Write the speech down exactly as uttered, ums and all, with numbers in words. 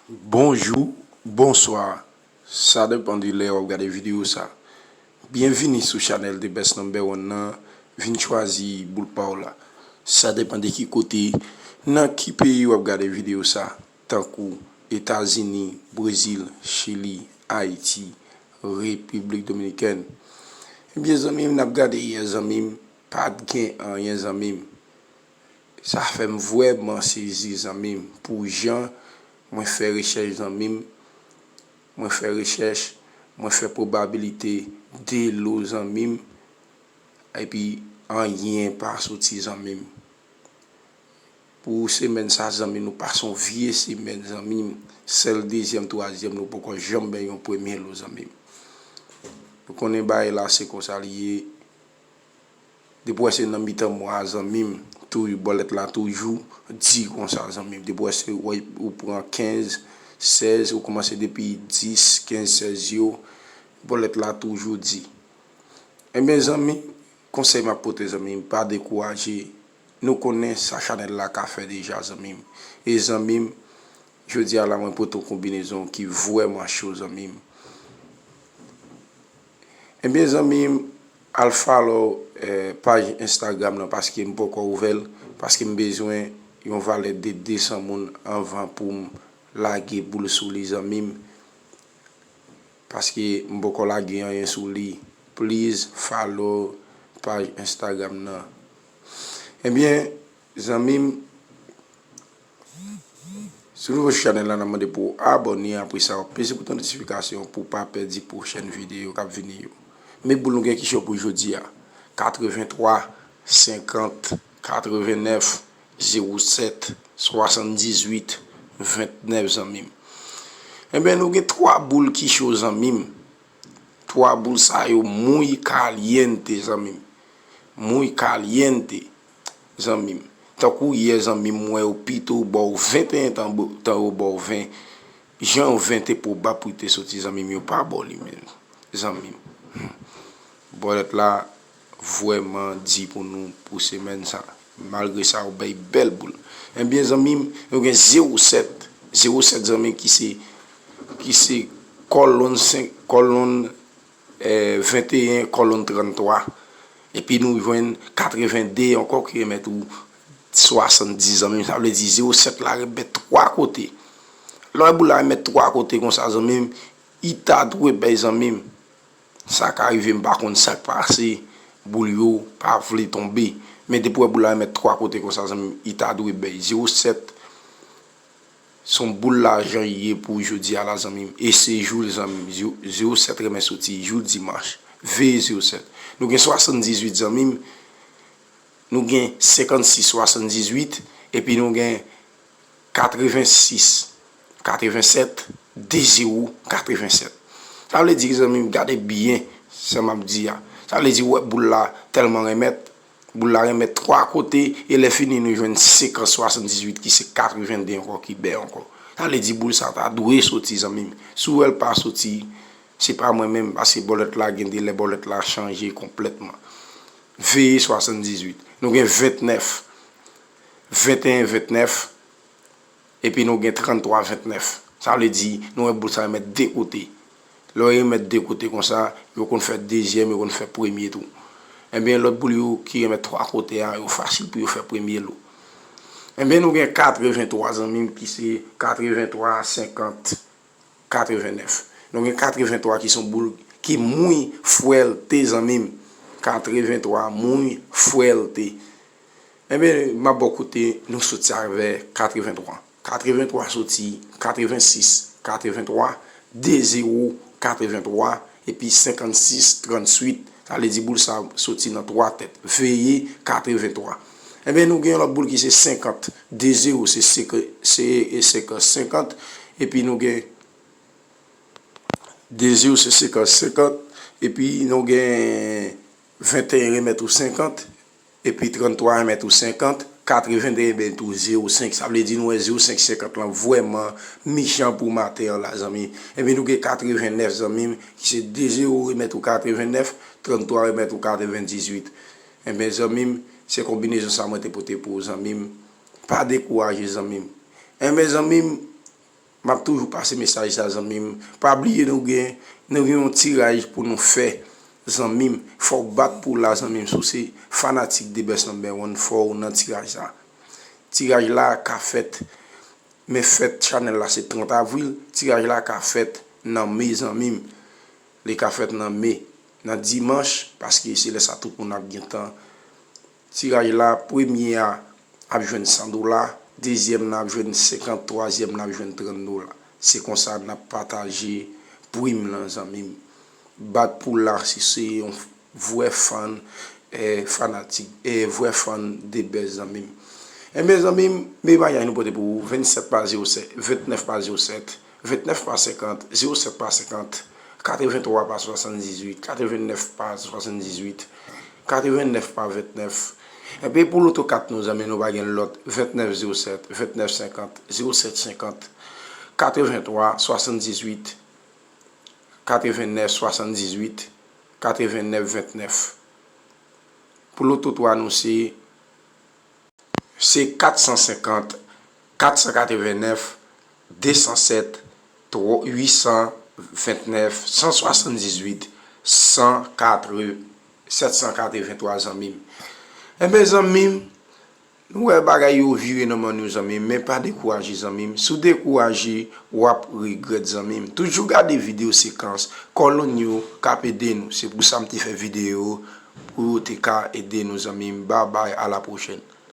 Bonjou, bonswa, sa depann de lè w ap gade videyo sa. Byenvini sou chanèl The Best Number One nan, vin chwazi boul pa w la. Sa depann de ki kote, nan ki peyi w ap gade videyo sa, tankou Etazini, Brezil, Chili, Ayiti, Repiblik Dominikèn. Ebyen zanmi m, n ap gade yè zanmi m, pa t gen anyen zanmi m. Sa fè m vrèman sezi zanmi m pou jan mwen fè rechèch zanmi m, mwen fè rechèch, mwen fè pwobabilite de lo zanmi m, epi anyen pa soti zanmi m. Pou semèn sa zanmi m, nou pase yon vye semèn zanmi m, sèl dezyèm, twazyèm, nou poko janm bay yon premye lo zanmi m. Nou konnen bagay la se konsa li ye. Depi w wè se nan mitan mwa a zanmi m, tou bòlèt la toujou di konsa zanmi m. Depi w wè se ou pran kenz, sèz, ou kòmanse depi dis, kenz, sèz yo, bòlèt la toujou di. Ebyen zanmi, konsèy m ap pote zanmi m, pa dekouraje. Nou konnen sa chanèl la ka fè deja zanmi m. E zanmi m, jodi a la mwen pote yon konbinezon ki vrèman cho zanmi m. Ebyen zanmi m, al follow eh, paj Instagram nan paske m poko ouvè l, paske m bezwen yon valè de de san moun anvan pou m lage boul sou li zanmi m. Paske m poko lage anyen sou li. Please follow paj Instagram nan. Ebyen, zanmi m, si w nouvo sou chanèl la, n ap mande pou w abòne, apre sa w peze bouton notifikasyon pou w pa pèdi pwochèn videyo k ap vini yo. Men boul nou gen ki cho pou jodi a, katrevenntwa, senkant, katrevennnèf, zewo sèt, swasanndizuit, vennèf zanmi m. Ebyen nou gen twa boul ki cho zanmi m. Twa boul sa yo muy caliente zanmi m. Muy caliente zanmi m. Tankou yè zanmi m, m wè yo pito ba w venteyen tan yo ba w ven. Jan yo ven te pwobab pou l te soti zanmi m, yo pa ba w li menm zanmi m. Bòlèt la vrèman di pou nou pou semèn sa. Malgre sa, yo bay bèl boul. Ebyen zanmi m, nou gen zewo sèt. Zewo sèt zanmi ki se ki se kòlonn senk, kòlonn eh, venteyen, kòlonn tranntwa. Epi nou jwenn katrevenndde ankò ki remèt ou swasanndis zanmi m. Sa vle di zewo sèt la remèt twa kote. Lè w wè boul la remèt twa kote konsa zanmi m, li ta dwe bay zanmi m. Sa ka rive m pa konn sa k pase, boul yo pa vle tonbe. Men depi w wè boul la remèt twa kote konsa zanmi m, li ta dwe bay zewo sèt. Se yon boul lajan li ye pou jodi a la zanmi m. E se jou l zanmi m. Zewo sèt renmen soti jou dimanch. Veye zewo sèt. Nou gen swasanndizuit zanmi m. Nou gen senkannsis swasanndizuit. Epi nou gen katrevensis katrevensèt de zewo katrevensèt. Sa vle di zanmi m, gade byen sa m ap di a. Sa vle di w wè boul la tèlman renmèt. Boul la renmèt twa kote, e lè fini nou jwenn senkant swasanndizuit ki se katrevenndde ankò ki bèl ankò. Sa vle di boul sa ta dwe soti zanmi m. Si w wè l pa soti, se pa mwen menm, paske bòlèt la gen de lè bòlèt la chanje konplètman. Veye swasanndizuit. Nou gen ventnèf, venteyen ventnèf, epi nou gen tranntwa ventnèf. Sa vle di nou wè boul sa remèt de kote. Lè w remèt de kote konsa, yo konn fè dezyèm, yo konn fè premye tou. Ebyen lòt boul yo ki remèt twa kote a, yo fasil pou yo fè premye lo. Ebyen nou gen katrevenntwa zanmi m ki se katrevenntwa, senkant, katrevennèf. Nou gen katrevenntwa ki se yon boul ki muy fuerte zanmi m. Katrevenntwa muy fuerte. Ebyen m ap ba w kote nou soti avè katrevenntwa. Katrevenntwa soti, katrevensis, katrevenntwa, de zewo, katrevenntwa, epi senkannsis, tranntuit. Sa vle di boul sa soti nan twa tèt. Veye katrevenntwa. Ebyen nou gen yon lòt boul ki se senkant. De zewo se senkant, epi nou gen de zewo se senkant, senkant, epi nou gen venteyen remèt ou senkant, epi tranntwa remèt ou senkant, katrevenndde remèt ou zewo senk. Sa vle di nou wè zewo senk senkant lan vrèman mechan pou maten an la zanmi. Epi nou gen katrevennèf zanmi m, ki se de zewo remèt ou katrevennèf, tranntwa remèt ou katrevendizuit. Ebyen zanmi m, se konbinezon sa mwen te pote pou ou zanmi m. Pa dekouraje zanmi m. Ebyen zanmi m, M ap toujou pase mesaj sa, zanmi m. Pa bliye nou gen, nou gen yon tiraj pou nou fè, zanmi m. Fò w bat pou la, zanmi m. Si w se fanatik The Best Number One, fò w nan tiraj sa. Tiraj la ka fèt, men fèt chanèl la se trant avril. Tiraj la ka fèt nan me, zanmi m. Li ka fèt nan me, nan dimanch, paske se lè sa tout moun ap gen tan. Tiraj la, premye a ap jwenn san dola, dezyèm nan ap jwenn senkant, twazyèm nan ap jwenn trant dola. Se konsa n ap pataje prim lan, zanmi m. Bat pou la si se yon vrè fan, eh, fanatik, eh, vrè fan The Best, zanmi m. Enben, zanmi m, men bagay nou pote pou ou, vennsèt pa zewo sèt, vennèf pa zewo sèt, vennèf pa senkant, zewo sèt pa senkant, katrevenntwa pa swasanndizuit, katrevennèf pa swasanndizuit, katrevennèf pa vennèf. Enben, pou loto kat nou, zanmi, nou pa gen lòt, vennèf zewo sèt, vennèf senkant, zewo sèt senkant, katreventwa swasanndizuit, katrevennèf swasanndizuit, katrevennèf vennèf. Pou loto twa nou se, se kat san senkant, kat san katrevennèf, de san sèt, twa, uit san vennèf, san swasanndizuit, san katreven, sèt san katreventwa, zanmi m. Enben, zanmi m, nou wè bagay yo vire nan men nou, zanmi m, men pa dekouraje, zanmi m. Si w dekouraje, w ap regrèt, zanmi m. Toujou gade videyo sekans, kòlonn yo k ap ede nou. Se pou sa m te fè videyo pou yo te ka ede nou, zanmi m. Babay, a la pwochèn.